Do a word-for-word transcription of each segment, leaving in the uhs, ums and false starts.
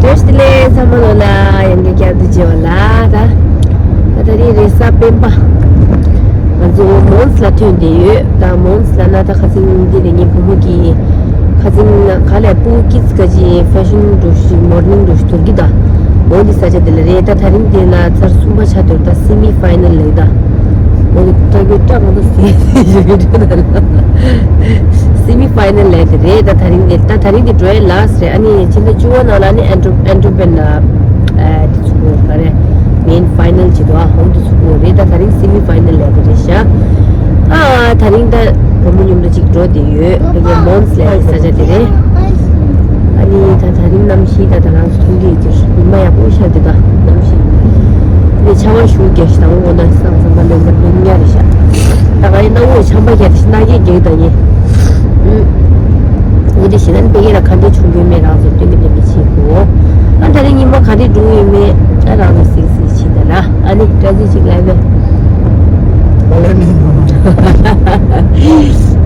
བཀྲ་ཤིས་བདེ་ལེགས་ཚང་མ་ལོ་ལ། ཡང་བསྐྱར་བསྐྱར་དུ་མཇལ་བ་ལ་ད། ད་ད་རེས་རེས་གཟའ་སྤེན་པ། ང་ཚོ་མོན་སི་ལ་ཐོན་བསྡད་ཡོད། ད་མོན་སི་ལ་ན་ད་ཁ་སང་འདི་རེད། ངའི་བུ་མོ་གིས་ཁ་སང་ན་ག་ལས་སྤུ་གུ་ཀི་ཌི་སི་ག་ཅི་ཕེ་ཤན་འགྲོ་ཞིག་མོ་ཌེ་ལིང་འགྲོ་ཞིག་འདོར་གི་ད། འོ་འདི་ས་ཆ་འདི་ལ་རེད། ད་ད་རིང་འདི་ལ་ཚར་གསུམ་པ་ཆགས་འདུག་ད་སེ་མི་ཕའི་ནལ་ལབ་ད། འོ་འདི་ད་གི་ད་ང་ཚོ་སེ་མི་ཕའི་ནལ་ལབ་དེ་རེད། ད་ད་རིང་འདི་ད་ད་རིང་འདི་འགྲོ་ཡས་ལཱ་སི་ཊི་རེད། ཨ་ནི་ཕྱི་ཟླ་བཅུ་པ་ནང་ལ་ནི་ཨན་ཌོ་ཨན་ཌོ་བན་ལ་ཨ་དེ་ཚུགས་པ་རེད། མེན་ཕའི་ནལ་བྱེད་དོ། ཨ་འོ་འདི་ཚུགས་པ་རེད། ད་ད་རིང་སེ་མི་ཕའི་ནལ་ལབ་དེ་རེད་ཤག་ཨ་ད་རིང་ད་བུ་མོ་མཉམ་དུ་ཅིག་འགྲོ་བསྡད་ཡོད། ད་གི་མོན་སི་ལབ་ས་ཆ་དེ་རེད། ཨ་ནི་ད་ད་རིང་གནམ་གཤིས་ད་ད་རང་ཚོ་མཐོང་གི་ཡོད་ཀྱི་རེད། ཉི་མ་ཡག་པོ་ཤར་འདུག་ད་གནམ་གཤིས་ནི་ཆར་པ་ཞེ་པོ་རྒྱག་ཤག་ད་འོ་ན་སང་སང་ད་ལོན་ད་ལོན་ཉ་རེད་ཤག་ད་ག་ཡིན་ན་འོ་ཆར་པ་རྒྱག་ད་ཤི་ན་གི་རྒྱག་ད་ཡིན། ཨུ། འོ་དེ་བྱས་ན་ཕ་གི་ལ་ག་འདྲ་བྱུང་གི་མེད། རང་ཚོ་སྟོན་གི་སྟོན་གི་བྱེད་དགོས། ཨ་ད་རིང་ཉི་མ་ག་འདྲ་འགྲོ་ཡོད་མེད་ཨ་རང་ཚོ་གཟིགས་གཟིགས་བྱེད་ད་ར། ཨ་ནི་དྲ་ཚིགས་ཅིག་ལ་བས།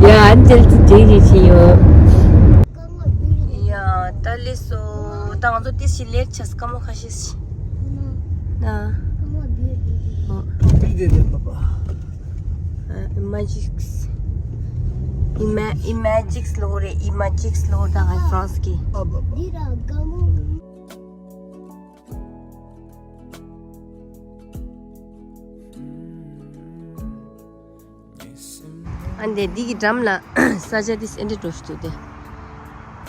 ཡ་ཨ་ནི་དྲ་ཚིགས་ཅིག་ཅིག་བྱེད་ཡོད། ཡ་ད་ལེ་སོ། ད་ང་ཚོ་ཏི་ཤི་ལེར་ཆས་ཀ་མོ་ཁ་ཤས་ཤི། ན། ཨི་མ་ཇིགས། ཨི་མ་ཨི་མ་ཇིགས་ལོ་རེད། ཨི་མ་ཇིགས་ལོ་ད་ཧ་ཧྥ་རན་སི་གི། ཨ་འདས་འདི་གི་འགྲམ་ལ་ས་ཆ་དེ་སེ་འདྲ་འགྲོ་ཞིག་འདུག་སྟེ།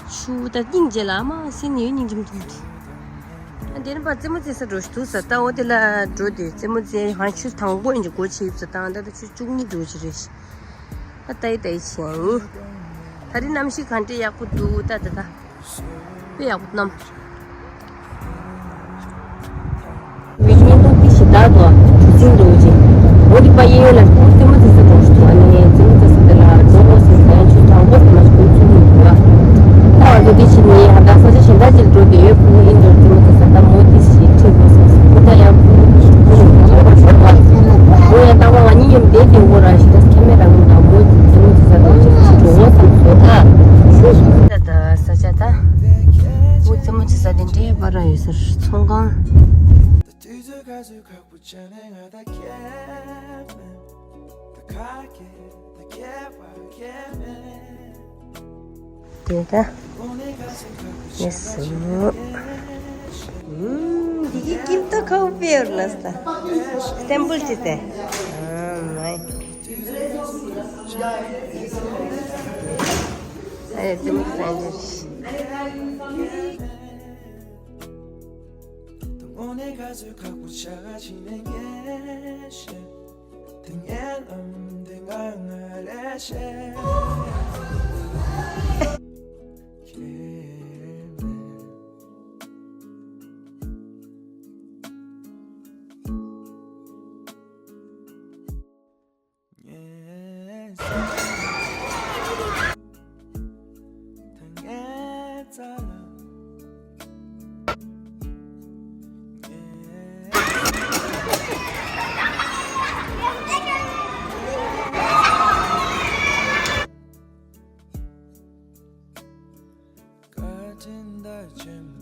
ཆུ་ད་སྙིང་རྗེ་ལ་ཨ་མ་སེམས་ཡོད་སྙིང་རྗེ་མི་འདུག་ཨ་འདས་ནི་ཕར་རྩེད་མོ་རྩེ་ས་འགྲོ་ཞིག་འདུག་ས། ད་འོ་དེ་ལ་འགྲོ་དུས་རྩེད་མོ་རྩེ་ཧང་ཆུ་དང་པོ་ཡིན་གྱི་སྒོ་ཕྱེ་ཡོད་ས། ད་ད་ད་ཆུ་བཅུ་གཉིས་འགྲོ་གི་རེད། ད་ལྟ་ཡི་ལྟ་ཡི་བྱས་ཡིན། ད་རིང་གནམ་གཤིས་ག་འདྲ་ཡག་པོ་འདུག་ད་ད་ད། དཔེ་ཡག་པོ་གནམ། བི་ཉིན་ཏོག་ཏི་ཞིག་བདག་ཏུ་གྲུ་གཟིངས་འདུག་ཅིང་། འོ་དེ་པ་གཡས་གཡོན་ལ་རྩེད་མོ་རྩེ་ས་འགྲོ་ཞིག་འདུག་ཨ་ནི་རྩེད་མོ་རྩེ་ས་དེ་ལ་འགྲོ་དགོས་ཟེར་ཟེར་ཆུ་དྲང་པོ་ཟེར་མ་ཞིག་འགྲོ་ཚུལ་མི་འདུག་ཨ། ད་ང་ཚོ་དེ་ཕྱིན་ནས་ཧ་ད་ས་ཆ་གཞན་དག་ཅིག་འགྲོ་དེ་ཡོད། ཕུ་ཨིན་འགྲོ་རྩེད་མོ་རྩེ་ས་ད་མོ་ཏི་ཞིག་ཁྲིད་དགོས་ཟེར་ཟེར་ཁུ་ད་ཡང་ཕུ་ཨིན་འགྲོ་རྩེད་མོ་རྩེ་ས་ད་མོ་ཡང་ད་བ་ང་གཉིས་ཡོད་དེ་དེ་འོ་ར་ཞིག་ད་ཁྱེད་མེད་རང་ད་མོ་རྩེད་མོ་རྩེ་ས་ད་ཅིག་འགྲོ་དགོས་བསམ་སོང་ཨ། ད་ད་ས་ཆ་ད། འོ་རྩེད་མོ་རྩེ་ས་དེ་འདྲའི་བར་ར་ཡོད་ཟེར་ཚོང་ཁང་། དེ་ད་ངས་སུ། འདི་གི་ཀིམ་ཏོ་ཁའུ་པེ་ཡོར་ལ་སྟ། སྟེམ་པུལ་ཅི་སྟེ། ཨ་མའི། ཨེ་དེ་མོ་ཁ་ཡོད།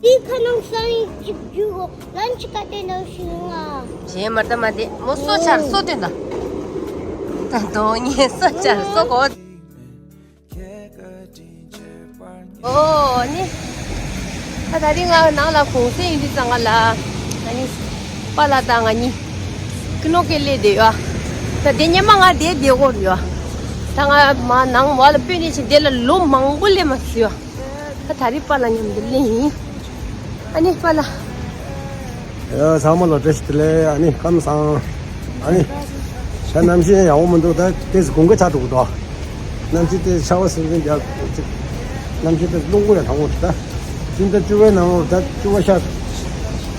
དེའི་ཁ་ནང་ས་ཡིན་གཅིག་རྒྱུག་གོ་ལན་གཅིག་ག་དེ་ནང་ཞིག་ང་། གཞན་མ་ལྟ་མ་དེ་མོ་སོ་ཆར་སོ་དེ་ད། ད་དོ་ཉེ་སོ་ཆར་སོ་གོ། ཨོ་ནི། ད་ད་རིང་ང་ནང་ལ་གུང་སེང་ཡིན་དུས་ཙང་ང་ལ། ང་ནི། པཱ་ལགས་དང་ང་གཉིས། ཀི་ནོ་ཀེ་ལེ་དེ་ཡོད། ད་དེ་ཉི་མ་ང་དེ་དེ་གོ་ཡོད། ད་ང་མ་ནང་བ་ལ་སྤོས་ནས་ཕྱིན་དེ་ལ་ལོ་མང་པོ་སླེབས་མ་སོང་། ད་ད་རིང་པཱ་ལགས་མཉམ་དུ་སླེབས་ཡིན། ཨ་ནི་པཱ་ལགས། ཡ་ཚང་མ་ལ་བཀྲ་ཤིས་བདེ་ལེགས། ཨ་ནི་ཁམས་བཟང་། ཨ་ནི་ཤ་གནམ་གཤིས་ཡག་པོ་མི་འདུག་ད་དེ་ཚོ་དགུན་ཁ་ཆགས་འགྲོ་གི་འདུག་གནམ་གཤིས་དེ་ཆར་པ་སིམ་སིམ་རྒྱག་ཅིག་གནམ་གཤིས་དེ་རླུང་བུ་ཡང་གྲང་མོ་འདུག་ད་ཕྱི་ཟླ་བཅུ་པའི་ནང་ལོགས་ད་བཅུ་པ་ཤར།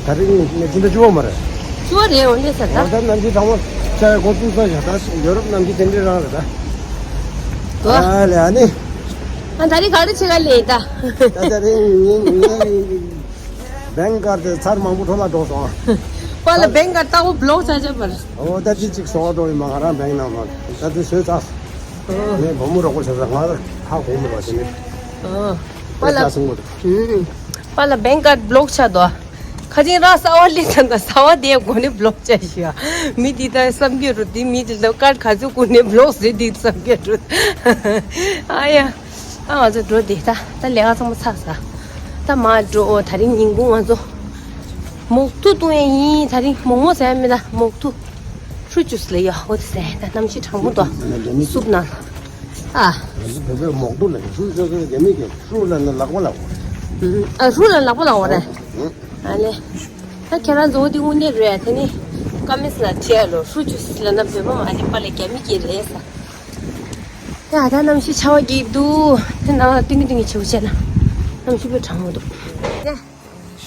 ད་རིང་ནས་ཕྱི་ཟླ་བཅུ་པ་མ་རེད། བཅུ་པ་རེད། འོ་ལེ་ས་ད། འོ་ད་གནམ་གཤིས་གྲང་མོ་ཆགས་ཡ་འགོ་ཚུགས་ཚར་ཤག་ད་ཡོ་རོབ་གནམ་གཤིས་དེ་འདྲའི་རང་རེད་ད། ཨ་ལེ་ཨ་ནི། ཨ་ད་རིང་ག་རེ་བྱེད་ག་ལེ་ད། ད་ད་རིང་ངས་ངས་བེང་ཀར་དེ་ཚར་མང་པོ་འཕྲོ་བརླག་འགྲོ་སོང་། པཱ་ལགས་བེང་ཀར་ལྟ་བུ་བློག་ཆ་ཆ་པར། འོ་ད་ཅི་ཅིག་སོང་འགྲོ་ཡིན་མ། ང་རང་བེང་ནང་མ་ད་དེ་བཟོས་ཚར། ངས་བུ་མོ་རོགས་པ་བྱས་ཚར། ང་ཧ་གོ་མི་རོགས་དེ་ནི། ཨོ། པཱ་ལགས། ད་སོང་གོ། ཨུམ། པཱ་ལགས་བེང་ཀར་བི་ལོག་ཆགས་འདུག་ཁ་ཅིག་རང་གསར་པ་སླེབས་ཙང་ད་གསར་པ་དེའི་སྒོ་ནས་བི་ལོག་བྱས་ཤག་མི་འདི་ད་བསམ་གྱི་རེད། འདི་མི་འདི་ད་ཀར་ག་ཚོད་བསྐུར་ནས་བི་ལོག་བཟོས་འདི་བསམ་གྱི་རེད། ཨ་ཡ། ཨ་ང་ཚོ་འགྲོ་དེ་ད་ད་ལས་ཀ་ཚང་མ་ཚར་ས། ད་མར་འགྲོ། ད་རིང་ཉིན་གུང་ང་ཚོ་མོག་ཐུག་བཏུང་ཡས་ཡིན། ད་རིང་མོག་མོག་ཟ་ཡ་མིན། ད་མོག་ཐུག་ཧྲུ་ཅུས་ལ་ཡ། འོ་དེ་ཟ་ཡ། ད་གནམ་གཤིས་གྲང་མོ་འདུག་སུབ་ནང་ཨ། བོད་པའི་མོག་ཐུག་ལ་ཧྲུ་ཅུས་ཟེར། རྒྱ་མི་གི་ཧྲུ་ལབ་ན་ལག་པ་ལབ་དགོས། ཨ་ཧྲུ་ལབ་ན་ལག་པ་ལབ་དགོས་རེད། ཨ་ལེ། ད་ཁྱེད་རང་ཚོ་འོ་དེ་དངོས་གནས་རེད། དེ་ནི་ཀ་མེས་ལ་དྲིས་ཡ་ལོ། ཧྲུ་ཅུས་ལབ་ན་བོད་པ་མ་རེད། པཱ་ལགས་རྒྱ་མི་གི་རེད་ས། ཡ་ད་གནམ་གཤིས་ཆར་པ་རྒྱག་གི་འདུག་དེ་ནང་ལ་སྟོན་གྱི་སྟོན་གྱི་བྱེད་པོ་བྱས་ན་གནམ་གཤིས་དཔེ་གྲང་མོ་འདུག་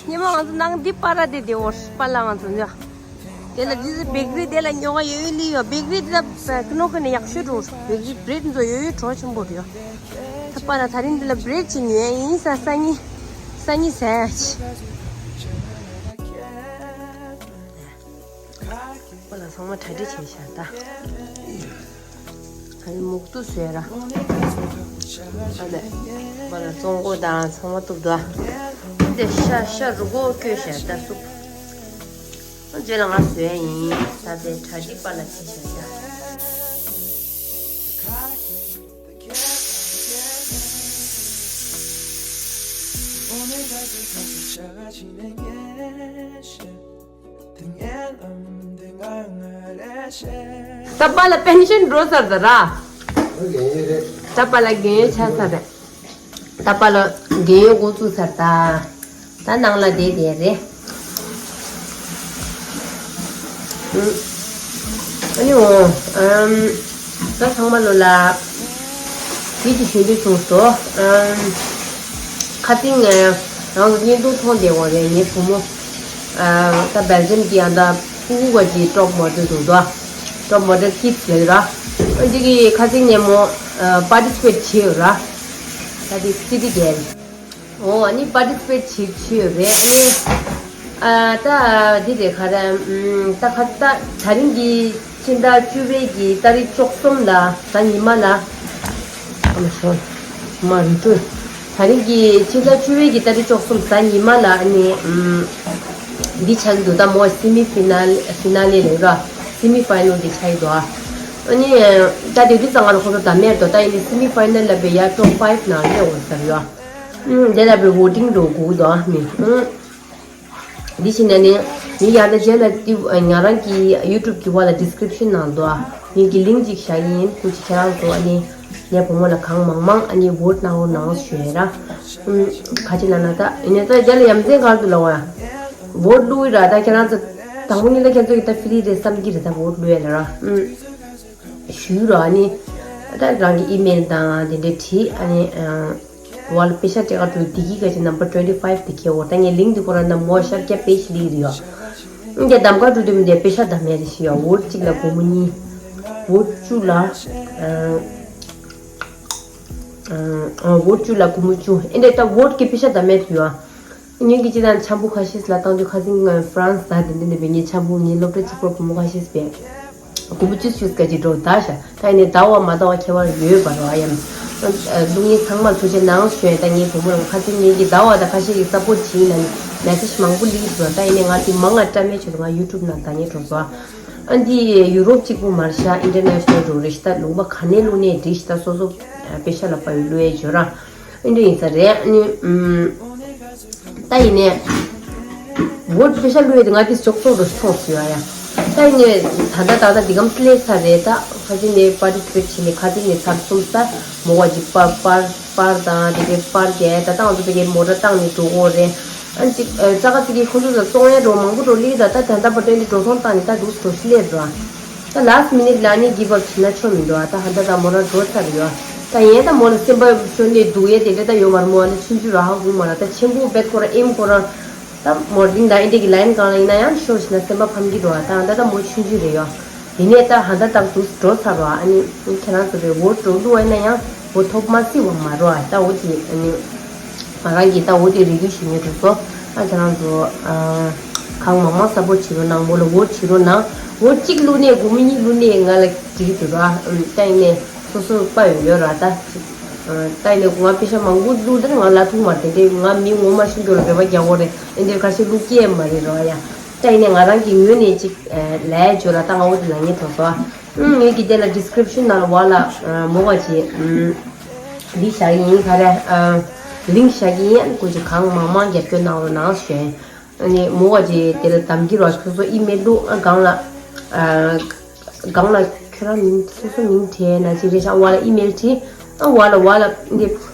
ཉི་མ་ང་ཚོ་ནང་འདི་པར་ར་དེ་དེ་འོ་པཱ་ལགས་ང་ཚོ་འདི། དེ་ལ་འདི་ཚོ་བེག་རི་དེ་ལ་ཉོ་ག་ཡོད་ཡོད་ལི་ཡོད། བེག་རི་དེ་ལ་ཀི་ནོ་ཀི་ནས་ཡག་ཤོས་འགྲོ། བེག་རི་བྷི་རེད་ཚོ་ཡོད་ཡོད་གྲོགས་ཆེན་པོ་རེད་ཡོད། ད་པཱ་ལགས་ད་རིང་འདི་ལ་བྷི་རེད་ཅིག་ཉོ་ཡ་ཡིན་ས། སང་ཉིན་སང་ཉིན་ཟ་ཡ་ཆེ། པཱ་ལགས་ཚང་མ་གྲ་སྒྲིག་བྱས་ཤག་ད། ཨ་ནི་མོག་ཐུག་བཟོས་ར། ཨ་ལེ། པཱ་ལགས་བཙོང་གོ་དང་ཚང་མ་བཏུབ་འདུག་ཨ་འདི་ཤ་ཤ་རུ་གོ་བསྐོལ་བྱས་ད་སུབ། ཨ་རྗེས་ལ་ང་བཟོས་ཡིན། ད་དེ་གྲ་སྒྲིག་པཱ་ལགས་བྱས་བྱས་ད། ད་པཱ་ལགས་པེན་ཤན་འགྲོ་ཚར་ད་ར། ད་པཱ་ལགས་རྒན་ཡོལ་ཆགས་ཚར་རེད། ད་པཱ་ལགས་རྒན་ཡོལ་འགོ་བཙུགས་ཚར་ད། ད་ནང་ལ་བསྡད་བསྡད་རེད། ཨ་ནི་འོ། ཨམ། ད་ཚང་མ་ལོ་ལ་ཡིད་ཀྱི་ཞུ་འདོད་བྱུང་སོ། ཨམ། ཁ་སང་ང་རང་གི་བརྙན་ཐུང་མཐོང་བསྡད་ཡོད་རེད། ངའི་བུ་མོ། ཨ། ད་སྦེལ་ཇམ་གྱི་ཨ་ད་ཕྲུ་གུ་བ་གི་ཊོབ་མོ་ཌེལ་འདུག་དོ། ཊོབ་མོ་ཌེལ་ཀིཌ་ཟེར་ར། ཨ་འདི་གི་ཁ་སང་ངས་མོ། ཨ། པར་ཊི་སི་པེཊ་བྱས་ཡོད་ར། ད་འདི་སི་ཊི་གལ། འོ་ཨ་ནི་པར་ཊི་སི་པེཊ་བྱེད་བྱེད་ཡོད་རེད། ཨ་ནི། ཨ་ད་འདི་རེད་ག་རེ། ཨམ། ད་ཁ་ད་ད་རིང་གི་ཕྱི་ཟླ་བཅུ་པའི་གི་ཏ་རིག་བཅུ་གསུམ་ལ་གཟའ་ཉི་མ་ལ། ཨ་མ་སོ། མ་རུ་ཏུ། ད་རིང་གི་ཕྱི་ཟླ་བཅུ་པའི་གི་ཏ་རིག་བཅུ་གསུམ་གཟའ་ཉི་མ་ལ་ཨ་ནི། ཨམ། འདི་ཆགས་ཀྱི་འདུག་ད་མོ་སི་མི་ཕི་ན་ལེ་ཕི་ན་ལེ་ལབ་ར། སི་མི་ཕའི་ནལ་འདི་ཆགས་ཀྱི་འདུག་ཨ་ནི། ད་དེ་དུས་ཙང་ང་ལ་ཁོ་ཚོ་ད་མེད་དོ། ད་ཡིན་ནི་སི་མི་ཕའི་ནལ་ལ་བེ་ཡ་ཊོབ་ཕའིབ་ནང་སླེབས་འོང་ཟེར་ཡོད། ཨུམ། དེ་ལ་བའི་ཝོ་ཊིང་འགྲོ་དགོས་དོ་མི། ཨུམ། འདི་ཕྱིན་ནས་ནི་མི་ཡར་ད་རྗེས་ལ་ཏི་ང་རང་གི་ཡུ་ཊུབ་གི་བ་ལ་ཌི་སི་ཀི་རིབ་ཤན་ནང་དུ་ཨ་ངེད་ཀྱི་ལིང་ཅིག་བཞག་ཡིན། སྐུ་མཁྱེན་ཁྱེད་རང་ཚོ་ཨ་ནི་ངའི་བུ་མོ་ལ་གང་མང་མང་ཨ་ནི་ཝོ་ཊི་གནང་རོགས་གནང་ཞུ་ཡས་ར། ཨུམ། ག་ཅི་ལབ་ན་ད་ཡིན་ནའི་ད་རྗེས་ལ་ཡ་མཚན་ག་རེ་འདུག་ལབ་ན་ཝོ་ཊི་བླུགས་ཡིན་ར། ད་ཁྱེད་རང་ཚོ་དང་པོ་ཉིད་ལ་ཁྱེད་ཚོ་གི་ད་ཧྥི་རི་རེད་བསམ་གྱི་རེད། ད་ཝོ་ཊི་བླུགས་ཡས་ལ་ར། ཨུམ། ཞུས་རོགས་ཨ་ནི། ད་རང་གི་ཨི་མེལ་དང་དེ་འདྲ་བྲིས་ཨ་ནི། ཨ། བ་ལ་པེ་ཤ་སྤྲད་ག་འགྲོ། བདེ་སྐྱིད་ག་ཅིག་ནམ་བར་ཊུ་ཝེན་ཊི་ཕའིབ་དེ་ཁྱེར་འོ། ད་ངས་ལིང་དེ་ཁོ་རང་ནམ་མོ་ཤར་སྐྱ་པེ་ཤི་ལི་རི་ཡོ། ཨ་ནི་གདམ་ག་འགྲོ་དུས་མི་འདི་པེ་ཤ་ད་མེད་རེ་ཤི་ཡོ། ཝོ་ཊི་གཅིག་ལ་སྒོར་མོ་གཉིས། ཝོ་ཊི་བཅུ་ལ། ཨ། ཨ། ཝོ་ཊི་བཅུ་ལ་སྒོར་མོ་བཅུ། ཨེ་འདྲ་ད་ཝོ་ཊི་གི་པེ་ཤ་ད་མེད་ཡོ། ངེད་ཀྱི་སྤྱི་དང་འཆམ་པོ་ཁ་ཤས་ལ་བཏང་དུས་ཁ་སང་ང་ཧྥ་རན་སི་ད་དེ་འདྲ་ནས་བས་ངའི་འཆམ་པོ་ངའི་སློབ་གྲྭ་གཅིག་པོ་བུ་མོ་ཁ་ཤས་པས། དགུ་བཅུ་བཅུ་སྐད་ཀྱི་འགྲོ་ད་ཤ། ད་ཡིན་ནའི་ཟླ་བ་མ་ཟླ་བ་ཁྱད་པར་ཡོད་པ་རོ་ཨ་ཡམ། སྡུག་བསྔལ་ཚང་མར་ཐུགས་རྗེ་གནང་ཞུ་ཡ། ད་ངའི་བུ་མོ་རང་ཁ་སང་ངེད་ཀྱི་ཟླ་བ་ད་ཁ་ཤས་ཀྱི་སབ་པོར་བྱིན་ལ་ནི་མེ་སེཇ་མང་པོ་ལིག་འགྲོ། ད་ཡིན་ནའི་ང་དེ་མང་ང་བཀྲ་མེད་ཆོད་ང་ཡུ་ཊུབ་ནང་ད་ངས་འགྲོ་སོ། ཨ་འདི་ཡུ་རོབ་གཅིག་པོ་མར་ཤ་ཨིན་ཊར་ནེ་ཤ་ནལ་འགྲོ་རེ་ཤི། ད་ལུང་པ་ག་ནས་ལུང་ནས་འགྲིག་ཤི། ད་སོ་སོ་པེ་ཤ་ལ་པ་ཡུ་ལུ་ཡ་འཇོ་ར། ཨིན་འདྲ་ཡིན་ས་རེད། ཨ་ནི། ཨུམ། ད་ཡིན་ནའི། ཝོ་ཊི་པེ་ཤ་བླུགས་ཡོད་དེ་ང་དེ་ཅོག་ཙོག་རུ་མཐོང་སོང་ཡ་ཡ། ད་ཡིན་ནའི་ད་ལྟ་ད་ལྟ་འདི་གམ་སླེབས་ཚར་རེད། ད་ཁ་ཅིག་ནས་པར་ཊི་སི་པེཊ་བྱས་ནས་ཁ་ཅིག་ནས་ཚར་གསུམ་ད་མོ་བ་ཅིག་པར་པར་པར་དང་དེ་གའི་པར་རྒྱག་ད་ད་ང་ཚོ་དེ་གའི་མོ་ཊ་བཏང་ནས་འགྲོ་དགོས་རེད། ཨ་ནི་ཅིག་ཨ་ཙག་ཙིག་གི་ཁོང་ཚོ་ཚོ་བཙོང་ཡ་འགྲོ་མང་པོ་འགྲོ་ལི་ད་ད་ད་ལྟ་པར་ཊི་སི་པེཊ་འགྲོ་སོང་བཏང་ནས་ད་འདུག་འགྲོ་སླེབས་འགྲོ་ཨ། ད་ལཱ་སི་མི་ནིཊ་ལ་ནི་གིབ་ཨབ་བྱེད་ན་ཆོ་མི་འདུག་ཨ། ད་ཧ་ད་ད་མོ་རང་འགྲོ་ཚར་ཡོད་ཨ། ད་ཡན་ད་མོ་ལ་སེམས་པ་ཤོར་ནས་སྡུག་ཡས་དེ་འདྲ་ད་ཡོད་མ་རེད། མོ་ཨ་ནི་ཆུང་ཆུང་ར་ཧ་གོ་མ་རེད། ད་ཆེན་པོ་བེད་ཁོ་རང་ཨེམ་ཁོ་རང་ད་མོ་རིང་ད་ཨེ་འདྲས་ཀྱི་ལའིན་གང་ལ་ཡིན་ན་ཡང་ཤོར་ཞིག་ན་སེམས་པ་ཕམ་གྱི་འགྲོ་ཨ། ད་ཧ་ད་ད་མོ་ཆུང་ཆུང་རེད་ཡོད་ཨ། ཡིན་ནའི་ད་ཧ་ད་ད་འདུག་འགྲོ་ཚར་རོ་ཨ། ཨ་ནི་ཁྱེད་རང་ཚོ་རེ་འོ་འགྲོ་འདུག་ཨ་ཡིན་ན་ཡང་འོ་ཐོབ་མ་སྲིད་པ་མ་རོ་ཨ། ད་འོ་དེ་ཨ་ནི། ང་རང་གིས་ད་འོ་དེ་རེ་སྐུལ་ཞུ་ངེས་འགྲོ་སོ། ཨ་ཁྱེད་རང་ཚོ་ཨ་གང་མང་མང་སབ་པོར་བྱེད་རོགས་གནང་། མོ་ལ་ཝོ་ཊི་བྱེད་རོགས་གནང་། ཝོ་ཊི་གཅིག་བླུགས་ནས་སྒོར་མོ་གཉིས་བླུགས་ནས་ང་ལ་འགྲིག་གི་འདུག་ར། ཨམ་ད་ཡིན་ནས་སོ་སོ་དཔའ་ཡོད་ཡོད་ར། ད་ཅིག་ ད་ཡིན་ནའི་ང་པེ་ཤ་མང་པོ་བླུགས་ད་ང་ལ་ཐུག་མ་རེད་དེ། ང་མི་ངོ་མ་ཤིན་ཏུ་རུ་རེ་བ་རྒྱག་གོ་རེད། ཨེ་འདིར་ཁ་ཤས་བླུགས་ཀྱི་མ་རེད་རོ་ཡ། ད་ཡིན་ནའི་ང་རང་གི་ངོས་ནས་ཅིག་ལས་བྱོས་ར། ད་ང་འོ་དེ་ལ་ངས་དྲོ་སོ་ཨ། ངས་ཀྱི་དེ་ལ་ཌི་སི་ཀི་རིབ་ཤན་ནང་ལ་བ་ལ་མོ་བ་ཅི་འདི་བཞག་གི་ཡིན། ག་རེ་ལིང་ཀི་བཞག་གི་ཡིན། ཨ་ནི་ཁོ་ཅིག་གང་མང་མང་རྒྱབ་སྐྱོར་གནང་རོགས་གནང་ཞུ་ཡ་ཡིན། ཨ་ནི་མོ་བ་ཅི་དེ་ལ་དམ་གྱི་རོགས། སོ་སོ་ཨི་མེལ་བླུགས། ཨ་སྒང་ལ་ཨ། སྒང་ལ་ཁྱོད་རང་མིང་སོ་སོ་མིང་བྲིས་ན་ཅིག་རེད་ཤག་བ་ལ་ཨི་མེལ་བྲིས། ཨ་བ་ལ་བ་ལ་འདི་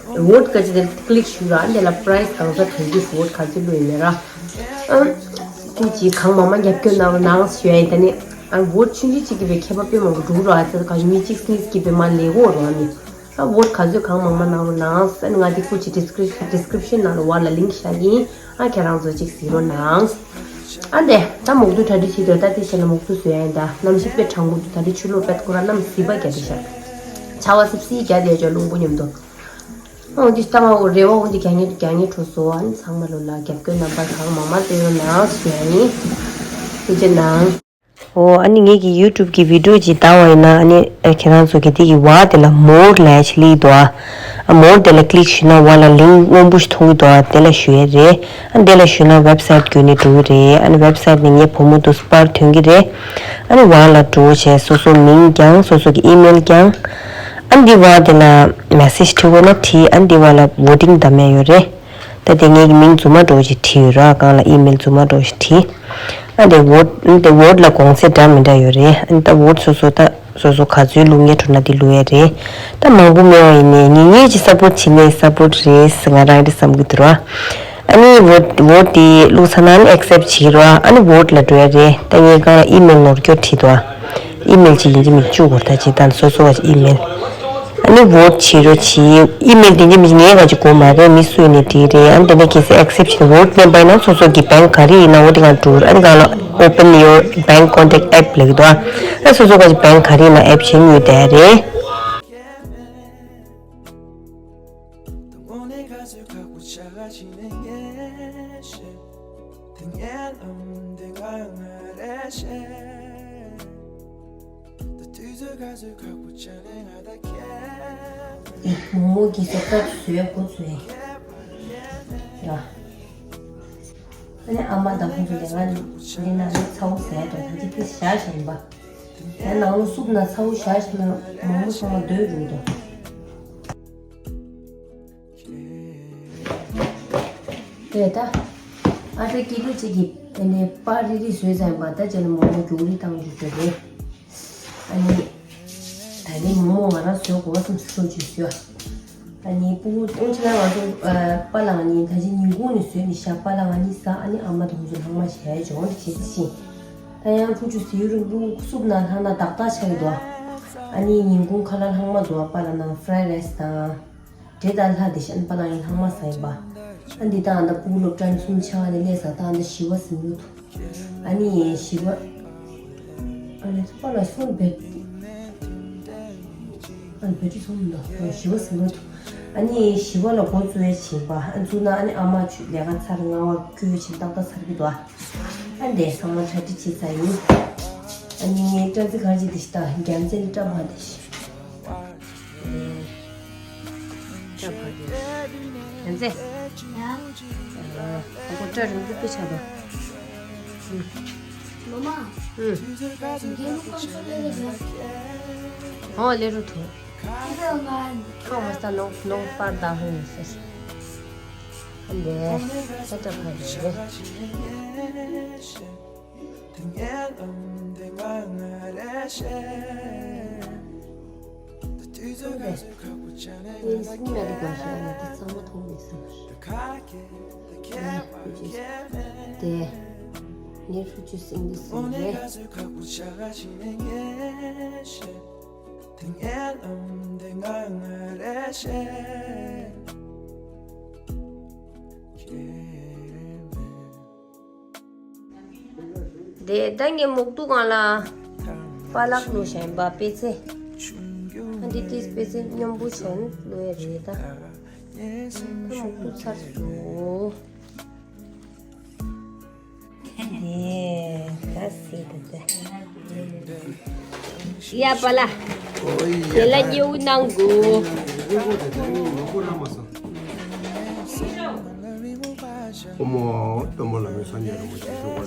བོ་ཊི་ག་ཅིག་དེ་ཀི་ལིག་ཞུ་ར། ཨ་འདི་ལ་པ་རའེ་སི་གང་ས་གང་གི་བོ་ཊི་ག་ཚོད་བླུགས་ཡོད་མེད་ར། ཨ་ཅིག་ཅིག་གང་མང་མང་རྒྱབ་སྐྱོར་གནང་རོགས་གནང་ཞུ་ཡ་ཡིན། ད་ནི་ཨ་བོ་ཊི་ཆུང་ཆུང་ཅིག་གི་བའི་ཁྱད་པར་དཔེ་མང་པོ་འགྲོ་ར། ཨ་ཙི་ག་མི་གཅིག་གཉིས་ཀྱི་བའི་མ་ལས་གོ་ར་ནི། ཨ་བོ་ཊི་ག་ཚོད་གང་མང་མང་གནང་རོགས་གནང་། ཨ་ནི་ང་འདི་སྐུ་ཅིག་ཌི་སི་ཀི་རིབ་ཤན་ནང་ལ་བ་ལ་ལིང་ཀི་བཞག་གི་ཡིན། ཨ་ཁྱེད་རང་ཚོ་ཅིག་གཟིགས་རོགས་གནང་། ཨ་འདས་ད་མོག་ཐུག་གྲ་སྒྲིག་བྱེད་དུས། ད་དེ་བྱས་ན་མོག་ཐུག་བཟོ་ཡ་ཡིན། ད་གནམ་གཤིས་དཔེ་གྲང་མོ་འདུག་ད་དེ་ཆུ་ལོག་པད་ཁོ་ར་གནམ་སིབ་པ་རྒྱག་དེ་ཤག་ཆར་པ་སིབ་སིབ་རྒྱག་དེ་ཅོ་རླུང་བུ་མཉམ་དུ། ཨོ་འདི་ལྟ་མ་འོ་རེ་བ་འོ་འདི་རྒྱག་ཉེ་རྒྱག་ཉེ་འགྲོ་སོ། ཨ་ནི་ཚང་མ་ལོ་ལ་རྒྱབ་སྐྱོར་རྣམ་པ་གང་མང་མང་སྟེར་རོགས་གནང་ཞུ་ཡ་ཡིན། ཐུགས་རྗེ་གནང་། ཨོ་ཨ་ནི་ངེད་ཀྱི་ཡུ་ཊུབ་ཀྱི་བི་ཌིའོ་ཅིག་ལྟ་བ་ཡིན་ན། ཨ་ནི་ཨ་ཁྱེད་རང་ཚོ་གི་དེ་གི་བ་དེ་ལ་མོར་ལབ་ཡ་ཅིག་སླེབས་འདུག་ཨ་མོར་དེ་ལ་ཀི་ལིག་ཞུས་ན་བ་ལ་ལིང་ཀི་སྔོན་པོ་ཞིག་མཐོང་གི་འདུག་ཨ་དེ་ལ་ཞུ་ཡ་རེད། ཨ་དེ་ལ་ཞུས་ན་ཝེབ་སའིཊ་བརྒྱུད་ནས་འགྲོ་གི་རེད། ཨ་ནི་ཝེབ་སའིཊ་ནས་ངའི་བུ་མོ་དུ་སྤར་ཐོན་གི་རེད། ཨ་ནི་བ་ལ་འགྲོ་བྱས་སོ་སོ་མིང་རྐྱང་། སོ་སོ་གི་ཨི་མེལ་རྐྱང་། ཨ་ནི་འདི་བ་དེ་ལ་མེ་སེཇ་བྲིས་དགོས་ན་བྲིས། ཨ་ནི་འདི་བ་ལ་ཝོ་ཊིང་འདེམས་ཡ་ཡོད་རེད། ད་དེ་ངེད་ཀྱི་མིང་རྫུན་མ་འདྲ་བོ་ཞིག་བྲིས་ཡོད་ར། སྒང་ལ་ཨི་མེལ་རྫུན་མ་འདྲ་བོ་ཞིག་བྲིས། ཨ་དེ་ཝོཊ་དེ་ཝོཊ་ལ་གོང་ཚད་འདྲ་མི་འདྲ་ཡོད་རེད། ཨ་ནི་ད་ཝོཊ་སོ་སོ་ད་སོ་སོ་ག་ཚོད་བླུག་ཉེ་འགྲོ་ན་དེ་བླུག་ཡ་རེད། ད་མང་པོ་མེད་པ་ཡིན་ནའི་ངེད་ངེད་ཀྱི་སབ་པོརཊ་བྱེད་ནའི་སབ་པོརཊ་རེད་ཟེར་ང་རང་རེད་བསམ་གི་འདུག་ར། ཨ་ནི་ཝོཊ་ཝོཊ་དེ་བླུག་ཚར་ན་ཨ་ནི་ཨེག་སེབ་བྱེད་ར། ཨ་ནི་ཝོཊ་ལ་འགྲོ་ཡ་རེད། ད་ངས་སྒང་ལ་ཨི་མེལ་ནོར་སྐྱོར་བྲིས་འདུག་ཨི་མེལ་ཅིག་ཡིན་གཅིག་མིན་གཅིག་བཅུག་དགོས་རེད། ད་བྱེད་སྟངས་སོ་སོ་བ་ཅིག་ཨི་མེལ། ཨ་ནི་ཝོཊ་བྱེད་རོགས་གྱིས། ཨི་མེལ་དེ་འདྲ་མི་ངའི་ག་ཅིག་དགོས་མ་རེད། མི་སུ་ཡིན་ནའི་འགྲིག་རེད། ཨ་ནི་དེ་ནས་གལ་སྲིད་ཨེག་སེབ་བྱས་ནས་ཝོཊ་ལེན་པ་ཡིན་ན་སོ་སོ་གི་བེང་ག་རེ་ཡིན་ན་འོ་དེ་གང་འགྲོ་རེད། ཨ་ནི་གང་ལ་Open your bank contact app ལབ་ཀྱི་འདུག་ཨ་སོ་སོ་ག་ཅིག་བེང་ག་རེ་ཡིན་ན་ཨེབ་བྱེད་ནུས་བསྡད་རེད། མོག་མོག་གི་སོ་སོ་བཟོས་འགོ་ཚུགས་ཡ། ཨ་ནི་ཨ་མ་དང་ཁོང་ཚོ་ལས་ཀ་འདི་ན་ནི་ཚ་བོ་ཟས་དང་ད་ཅི་ཏི་བཞག་བཞིན་པ། ཡང་ནང་ལོ་སུབ་ན་ཚ་བོ་བཞག་བཞིན་ན་མོག་མོག་ཚང་མ་སྡོད་རུང་དོ། དེ་ད་ཨ་ད་ཀི་ལོ་གཅིག་གི་ཨ་ནི་པ་རི་རི་བཟོས་ཙམ་པ་ད་ཅི་ལ་མོག་མོག་མགྱོགས་རི་བཏང་རྒྱུ་དེ་རེད། ཨ་ནི། ད་ནི་མོག་མོག་ང་རང་བཟོ་དགོས་བསམ་སོ་ཅིག་བཟོས། ཨ་ནི་སྤུ་གུ་སྟོང་ཆ་ལ་ང་ཚོ་པཱ་ལགས་ང་གཉིས་ད་ཅི་ཉིན་གུང་ནས་བཟོས་ནས་བཞག་པཱ་ལགས་ང་གཉིས་ཟ། ཨ་ནི་ཨ་མ་དང་ཁོང་ཚོ་ལྷག་མ་བྱས་ཅོག་འདི་བྱེད་ཙི་ཤིང་། ད་ཡང་ཕུ་ཆུ་ཟེའུ་རིང་པོ་སུབ་ན་ལྷག་ན་ཏག་ཏག་ཆགས་ཀྱི་འདུག་ཨ་ནི་ཉིན་གུང་ཁ་ལག་ལྷག་མ་འདུག་པཱ་ལགས་ནང་ཕ་རའི་རའི་སི་དང་། འདྲེ་དང་ལྷ་དེ་ཤན་པ་ལང་ཡིན་ལྷག་མ་ཟ་ཡིན་པ། ཨ་འདི་དང་ཨ་ད་སྤུ་གུ་སློབ་གྲྭ་ནས་གསུམ་ཆ་བ་ནས་སླེབས་ས་ད་ཨ་ད་ཞི་བ་ཟིན་རུ་ཐུ། ཨ་ནི་ཞི་བ། ཨ་ནི་ཚོ་པ་ལ་སོང་བེད། ཨ་ནི་བེད་ཀྲི་སོང་མི་འདུག་ཞི་བ་ཟིན་རུ་ཐུ། ཨ་ནི་ཞི་བ་ལ་འགོ་བཙུགས་ཡས་བྱིན་པ། ཨ་བཙུགས་ན་ཨ་ནི་ཨ་མ་ཆུ་ལས་ཀ་ཚར་ང་བ་བསྐྱོད་བྱིན་ཏག་ཏག་ཚར་གི་འདུག་ཨ་འདས་ཚང་མ་གྲ་སྒྲིག་བྱེད་ས་ཡིན། ཨ་ནི་སྐྲ་རྩི་གར་གྱི་དེ་ཤི་ད་རྒྱ་མཚན་སྐྲ་བ་དེ་ཤི། སྐྲ་བ་དེ་ཤི། རྒྱ་མཚན། ཡ། ཨ་ཁོ་སྐྲ་རིང་པོ་དཔེ་ཆགས་འདུག་མ་མ། ཨུ། ཨོ་ལེ་རུ་ཐུ། ཁོ་མ་ས་ནོ་ནོ་པར་ད་ཧུ་ཡིན་ས། ཨ་ལེ། ས་ཏ་ཕ་རེ། དེ་ནས་ཧྲུ་ཅུ་སིང་དུ་སིང་རེད། དེ་ད་ངས་མོག་ཏུ་གང་ལ་པ་ལག་ལོ་ཞན་པ་པེ་ཚེ། ཨ་འདི་ཏིས་པེ་ཚེ་སྙོམས་པོ་ཆེན་ལོ་ཡ་རེད་ད། ད་མོག་ཏུ་ཚར་སོ། དེ་ད་སི་ད་ད། ཡ་པ་ལ། དེ་ལ་ཉེ་བོ་གནང་དགོས། ཨེ་གོ་དེ་དེ་རིང་མང་པོ་རག་མ་སོང་། ཨོ་མོ་སྟོན་པ་བླ་མའི་སངས་རྒྱས་རིན་པོ་ཆེ་ཞུ་བར།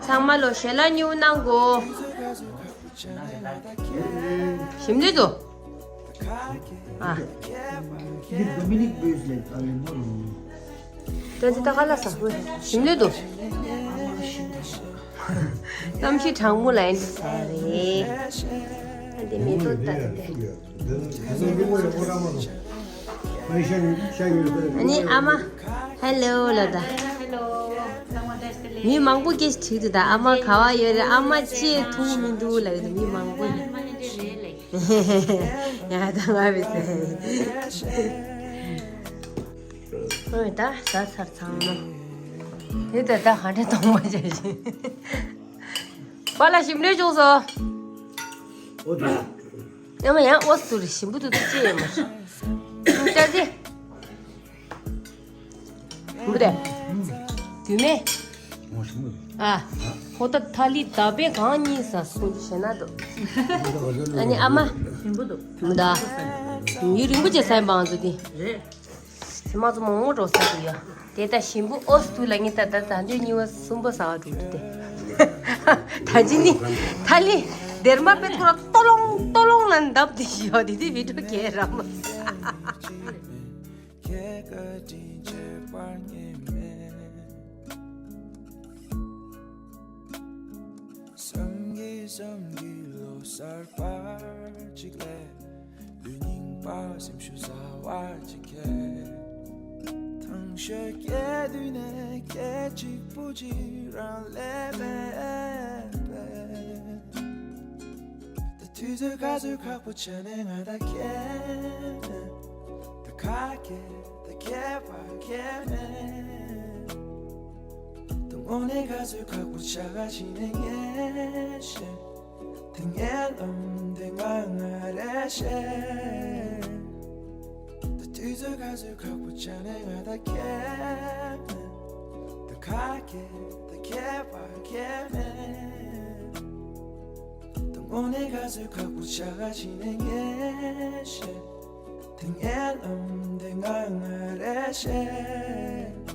ཚང་མ་ལོ་ཞལ་ལག་ཉུང་གནང་གོ། ཞིམ་ལེ་དུ། ཨ། འདི་Dominic Boys ལས་ཨ་ལེ་མོ་རུ། ད་ཅི་ད་ག་ལ་ས་ཞིམ་ལེ་དུ། གཏམ་ཤི་གྲང་མོ་ལ་ཡིན་དུ་ས་རེད། ཨ་འདི་མེ་ཏོག་ལྟ་དེ། ཨ་ནི་ཨ་མ་ཧེ་ལོ་ལ་ད། མི་མང་པོ་སྐད་ཆ་དྲིས་འདུག་ད་ཨ་མ་ག་བ་ཡོད་རེད། ཨ་མ་ཅིས་ཐུག་མི་འདུག་ལབ་ཡོད་དུ་མི་མང་པོ་ཡིན། ཡ་ད་ང་བི་ཟེར། ཨོ་ད་ཟ་ཚར་ཚང་མ། དེ་ད་ད་ག་འདྲ་གཏོང་མ་བྱ་ཞིང་། པཱ་ལགས་ཞིམ་ལེ་བྱུང་སོང་། ཨོ་དེ། ཨ་མ་ཡང་ཨོ་སུ་རེ་ཞིམ་པོ་འདུག་ཅི་ཡོད་མ་རེད། ལྟ་དེ། མུ་དེ། དུས་མེ། ཨ། ཧོ་ད་ཐ་ལི་ད་པེ་གང་གཉིས་ས་སུ་ཞེ་ན་དུ། ཨ་ནི་ཨ་མ། ཞིམ་པོ་འདུག་མུ་ད། ཡུ་རིང་པོ་ཅེ་སའི་བང་ཟུ་དེ། རེད། སི་མ་ཚོ་མོ་ངོ་འགྲོ་ས་དུ་ཡ། དེ་ད་ཞིམ་པོ་ཨོ་སུ་ལ་ངེ་ད་ད་ད་འདོད་གཉིས་བ་གསུམ་པོ་ས་བ་འགྲོ་དུ་དེ། ད་ཅི་ནི། ཐ་ལི། སྡེར་མ་པེ་ཐོ་ར་ཏོ་ལོང་ཏོ་ལོང་ལ་འདབ་དེ་ཞིག་ཡོད་དེ་དེ་བི་ཌིའོ་གས་ར་མ། ཁྱེད་བཀའ་དྲིན་ཆེ་བར་ངེས་མེད། བསམ་གྱིས་བསམ་གྱིས་ལོ་གསར་པར་ཅིག་ལས། ལུས་རྙིང་པ་སེམས་ཤུགས་ཟ་བར་ཅིག་ཁྱེད། ཐང་ཤོད་སྐྱེ་དུས་ནས་སྐད་གཅིག་པུ་ཅིག་རང་ལས་མེད་པས། ད་དུས་ཚོད་ག་ཚོད་ཁག་པོ་ཆགས་ནས་ང་དང་ཁྱེད་ནས། ད་ཁ་སྐད་ད་ཁྱད་པར་ཁྱད་མེད། ད་དངོས་གནས་ག་ཚོད་ཁག་པོ་ཆགས་ག་ཕྱིན་ནས་ངས་ཤེས། ད་ངའི་ལམ་དེ་ང་ང་རེ་ཤེས། ད་དུས་ཚོད་ག་ཚོད་ཁག་པོ་ཆགས་ནས་ང་དང་ཁྱེད་མེད། ད་ཁ་སྐད་ད་ཁྱད་པར་ཁྱད་མེད། ད་དངོས་གནས་ག་ཚོད་ཁག་པོ་ཆགས་ག་ཕྱིན་ནས་ངས་ཤེས། ད་ངའི་ལམ་དེ་ང་ང་རེ་ཤེས།